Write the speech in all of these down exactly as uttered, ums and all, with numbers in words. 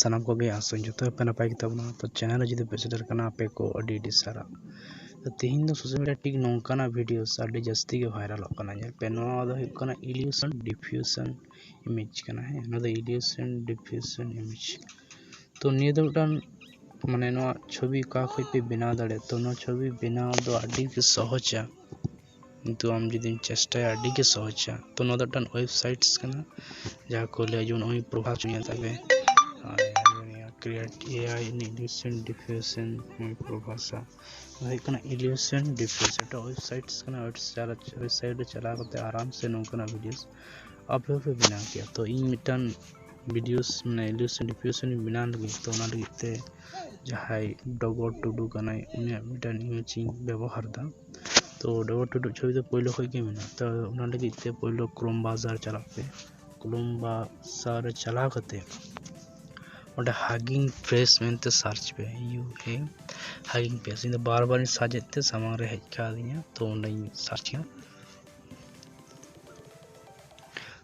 ᱥᱟᱱᱟᱢ ᱠᱚᱜᱮ ᱟᱥᱚᱜ ᱟᱹᱧ ᱡᱚᱛᱚ ᱜᱮᱯᱮ ᱱᱟᱯᱟᱭ ᱜᱮᱛᱟ ᱵᱚᱱᱟ᱾ ᱛᱚ channel ᱨᱮ ᱡᱩᱫᱤ ᱯᱮ ᱥᱮᱴᱮᱨ ᱠᱟᱱᱟ, ᱟᱯᱮ ᱠᱚ ᱟᱹᱰᱤ ᱟᱹᱰᱤ ᱥᱟᱨᱦᱟᱣ᱾ ᱛᱚ ᱛᱤᱦᱤᱧ ᱫᱚ social media ᱴᱷᱤᱠ ᱱᱚᱝᱠᱟᱱᱟᱜ videos ᱟᱹᱰᱤ ᱡᱟᱹᱥᱛᱤ ᱜᱮ viralᱚᱜ ᱠᱟᱱᱟ, ᱧᱮᱞ ᱯᱮ, ᱱᱚᱣᱟ ᱫᱚ ᱦᱩᱭᱩᱜ ᱠᱟᱱᱟ illusion diffusion image ᱠᱟᱱᱟ᱾ ᱦᱮᱸ, ᱱᱚᱣᱟ ᱫᱚ illusion diffusion image᱾ ᱛᱚ ᱱᱤᱭᱟᱹ ᱫᱚ ᱢᱤᱫᱴᱟᱝ, ᱢᱟᱱᱮ, ᱱᱚᱣᱟ ᱪᱷᱚᱵᱤ ᱚᱠᱟ ᱠᱷᱚᱡ ᱯᱮ ᱵᱮᱱᱟᱣ ᱫᱟᱲᱮᱭᱟᱜᱼᱟ, ᱛᱚ ᱱᱚᱣᱟ ᱪᱷᱚᱵᱤ ᱵᱮᱱᱟᱣ ᱫᱚ ᱟᱹᱰᱤ ᱜᱮ ᱥᱚᱦᱚᱡᱟ, ᱠᱤᱱᱛᱩ ᱟᱢ ᱡᱩᱫᱤᱢ ᱪᱮᱥᱴᱟᱭᱟ, ᱟᱹᱰᱤ ᱜᱮ ᱥᱚᱦᱚᱡᱟ᱾ ᱛᱚ ᱱᱚᱣᱟ ᱫᱚ ᱢᱤᱫᱴᱟᱝ websites ᱠᱟᱱᱟ, ᱡᱟᱦᱟᱸ ᱠᱚ ᱞᱟᱹᱭᱟ, ᱡᱮᱢᱚᱱ ᱱᱚᱜᱼᱚᱭ ᱯᱨᱚᱵᱷᱟᱥ ᱧᱮᱞ ᱛᱟᱯᱮ, ᱟᱨ ᱱᱤᱭᱟᱹ create AI in illusion diffusion, ᱱᱚᱜᱼᱚᱭ ᱯᱨᱚᱵᱷᱟᱥᱟ᱾ ᱱᱚᱣᱟ ᱦᱩᱭᱩᱜ ᱠᱟᱱᱟ illusion diffusion, ᱮᱴᱟᱜ websites ᱠᱟᱱᱟ, website ᱨᱮ ᱪᱟᱞᱟᱣ ᱠᱟᱛᱮ ᱟᱨᱟᱢ ᱥᱮ ᱱᱚᱝᱠᱟᱱᱟᱜ videos ᱟᱯᱮ ᱦᱚᱸᱯᱮ ᱵᱮᱱᱟᱣ ᱠᱮᱭᱟ᱾ ᱛᱚ ᱤᱧ ᱢᱤᱫᱴᱟᱝ videos, ᱢᱟᱱᱮ illusion diffusion ᱤᱧ ᱵᱮᱱᱟᱣ ᱞᱟᱹᱜᱤᱫ, ᱛᱚ ᱚᱱᱟ ᱞᱟᱹᱜᱤᱫ ᱛᱮ ᱡᱟᱦᱟᱸᱭ ᱰᱚᱜᱚᱨ ᱴᱩᱰᱩ ᱠᱟᱱᱟᱭ, ᱩᱱᱤᱭᱟᱜ ᱢᱤᱫᱴᱟᱝ image ᱤᱧ ᱵᱮᱵᱚᱦᱟᱨ ᱮᱫᱟ᱾ ᱛᱚ ᱰᱚᱜᱚᱨ ᱴᱩᱰᱩ ᱪᱷᱚᱵᱤ ᱫᱚ ᱯᱳᱭᱞᱳ ᱠᱷᱚᱡ ᱜᱮ ᱢᱮᱱᱟᱜᱼᱟ᱾ ᱛᱚ ᱚᱱᱟ ᱞᱟᱹᱜᱤᱫ ᱛᱮ ᱯᱳᱭᱞᱳ Chrome browser ᱪᱟᱞᱟᱜ ᱯᱮ᱾ Chrome browser ᱨᱮ ᱪᱟᱞᱟᱣ ᱠᱟᱛᱮ ᱚᱸᱰᱮ Hugging Face ᱢᱮᱱᱛᱮ search ᱯᱮ, U A Hugging Face᱾ ᱤᱧ ᱫᱚ ᱵᱟᱨ ᱵᱟᱨᱤᱧ search ᱮᱫ ᱛᱮ ᱥᱟᱢᱟᱝ ᱨᱮ ᱦᱮᱡ ᱠᱟᱣᱫᱤᱧᱟ, ᱛᱚ ᱚᱸᱰᱮᱧ search ᱠᱮᱫᱟ᱾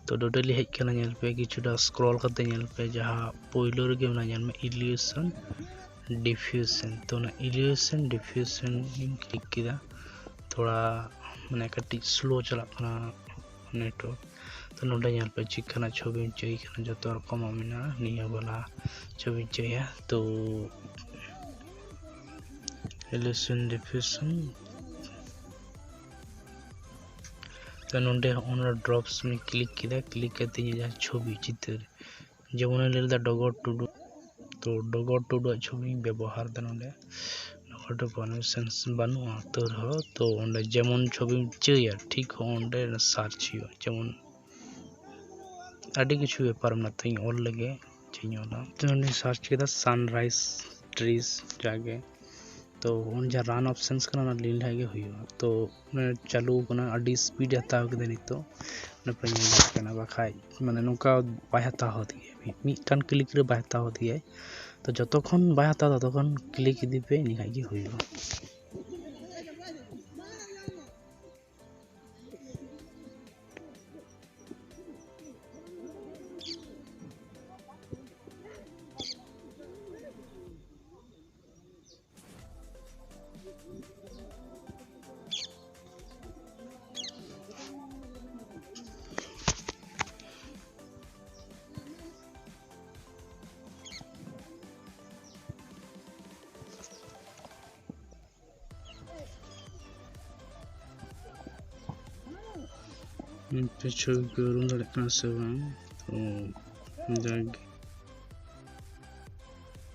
ᱛᱚ totally ᱦᱮᱡ ᱠᱟᱱᱟ, ᱧᱮᱞ ᱯᱮ, ᱠᱤᱪᱷᱩᱴᱟ scroll ᱠᱟᱛᱮ ᱧᱮᱞ ᱯᱮ, ᱡᱟᱦᱟᱸ ᱯᱳᱭᱞᱳ ᱨᱮᱜᱮ ᱢᱮᱱᱟᱜᱼᱟ, ᱧᱮᱞ ᱢᱮ, illusion diffusion᱾ ᱛᱚ ᱚᱱᱟ illusion diffusion ᱤᱧ click ᱠᱮᱫᱟ᱾ ᱛᱷᱚᱲᱟ, ᱢᱟᱱᱮ, ᱠᱟᱹᱴᱤᱡ slow ᱪᱟᱞᱟᱜ ᱠᱟᱱᱟ network᱾ ᱛᱚ ᱱᱚᱰᱮ ᱧᱮᱞ ᱯᱮ, ᱪᱮᱫ ᱠᱟᱱᱟ ᱪᱷᱚᱵᱤᱢ ᱪᱟᱹᱭ ᱠᱟᱱᱟ, ᱡᱚᱛᱚ ᱨᱚᱠᱚᱢᱟᱜ ᱢᱮᱱᱟᱜᱼᱟ, ᱱᱤᱭᱟᱹ ᱵᱟᱞᱟ ᱪᱷᱚᱵᱤᱧ ᱪᱟᱹᱭᱟ᱾ ᱛᱚ illusion diffusion, ᱛᱚ ᱱᱚᱰᱮ ᱦᱚᱸᱜᱼᱚ ᱱᱚᱰᱮ drops ᱨᱤᱧ click ᱠᱮᱫᱟ᱾ Click ᱠᱟᱛᱮ ᱤᱧᱟᱹᱜ ᱡᱟᱦᱟᱸ ᱪᱷᱚᱵᱤ ᱪᱤᱛᱟᱹᱨ, ᱡᱮᱢᱚᱱᱮ ᱞᱟᱹᱭ ᱞᱮᱫᱟ ᱰᱚᱜᱚᱨ ᱴᱩᱰᱩ, ᱛᱚ ᱰᱚᱜᱚᱨ ᱴᱩᱰᱩᱣᱟᱜ ᱪᱷᱚᱵᱤᱧ ᱵᱮᱵᱚᱦᱟᱨ ᱮᱫᱟ ᱱᱚᱰᱮ᱾ ᱱᱚᱰᱮ ᱠᱳᱱᱳ sense ᱵᱟᱹᱱᱩᱜᱼᱟ, ᱛᱟᱹᱣ ᱨᱮᱦᱚᱸ ᱛᱚ ᱚᱸᱰᱮ ᱡᱮᱢᱚᱱ ᱪᱷᱚᱵᱤᱢ ᱪᱟᱹᱭᱟ, ᱴᱷᱤᱠ ᱚᱸᱰᱮ search ᱦᱩᱭᱩᱜᱼᱟ᱾ ᱡᱮᱢᱚᱱ ᱟᱹᱰᱤ ᱠᱤᱪᱷᱩ ᱵᱮᱯᱟᱨ ᱢᱮᱱᱟᱜᱼᱟ, ᱛᱚ ᱤᱧ ᱚᱞ ᱞᱮᱜᱮ, ᱪᱮᱫ ᱤᱧ ᱚᱞᱟ᱾ ᱛᱚ ᱱᱚᱰᱮᱧ search ᱠᱮᱫᱟ sunrise trees ᱡᱟᱜᱮ, ᱛᱚ ᱚᱱᱟ ᱡᱟᱦᱟᱸ run options ᱠᱟᱱᱟ, ᱚᱱᱟ ᱞᱤᱱ ᱞᱮᱠᱷᱟᱡ ᱜᱮ ᱦᱩᱭᱩᱜᱼᱟ᱾ ᱛᱚ ᱚᱱᱟ ᱪᱟᱹᱞᱩ ᱠᱟᱱᱟ, ᱟᱹᱰᱤ speed ᱮ ᱦᱟᱛᱟᱣ ᱠᱮᱫᱟ ᱱᱤᱛᱚᱜ᱾ ᱚᱱᱟ ᱯᱮ ᱧᱮᱞ ᱫᱟᱲᱮᱭᱟᱜ ᱠᱟᱱᱟ, ᱵᱟᱠᱷᱟᱡ, ᱢᱟᱱᱮ, ᱱᱚᱝᱠᱟ ᱵᱟᱭ ᱦᱟᱛᱟᱣ ᱦᱚᱫ ᱜᱮᱭᱟ, ᱢᱤᱫ, ᱢᱤᱫᱴᱟᱝ click ᱨᱮ ᱵᱟᱭ ᱦᱟᱛᱟᱣ ᱦᱚᱫ ᱜᱮᱭᱟᱭ᱾ ᱛᱚ ᱡᱚᱛᱚᱠᱷᱚᱱ ᱵᱟᱭ ᱦᱟᱛᱟᱣ, ᱛᱚᱛᱚᱠᱷᱚᱱ click ᱤᱫᱤ ᱯᱮ, ᱤᱱᱟᱹ ᱠᱷᱟᱡ ᱜᱮ ᱦᱩᱭᱩᱜᱼᱟ᱾ ᱟᱯᱮ ᱪᱷᱚᱵᱤ ᱯᱮ ᱩᱨᱩᱢ ᱫᱟᱲᱮᱭᱟᱜ ᱠᱟᱱᱟ ᱥᱮ ᱵᱟᱝ? ᱛᱚ ᱡᱟᱜᱮ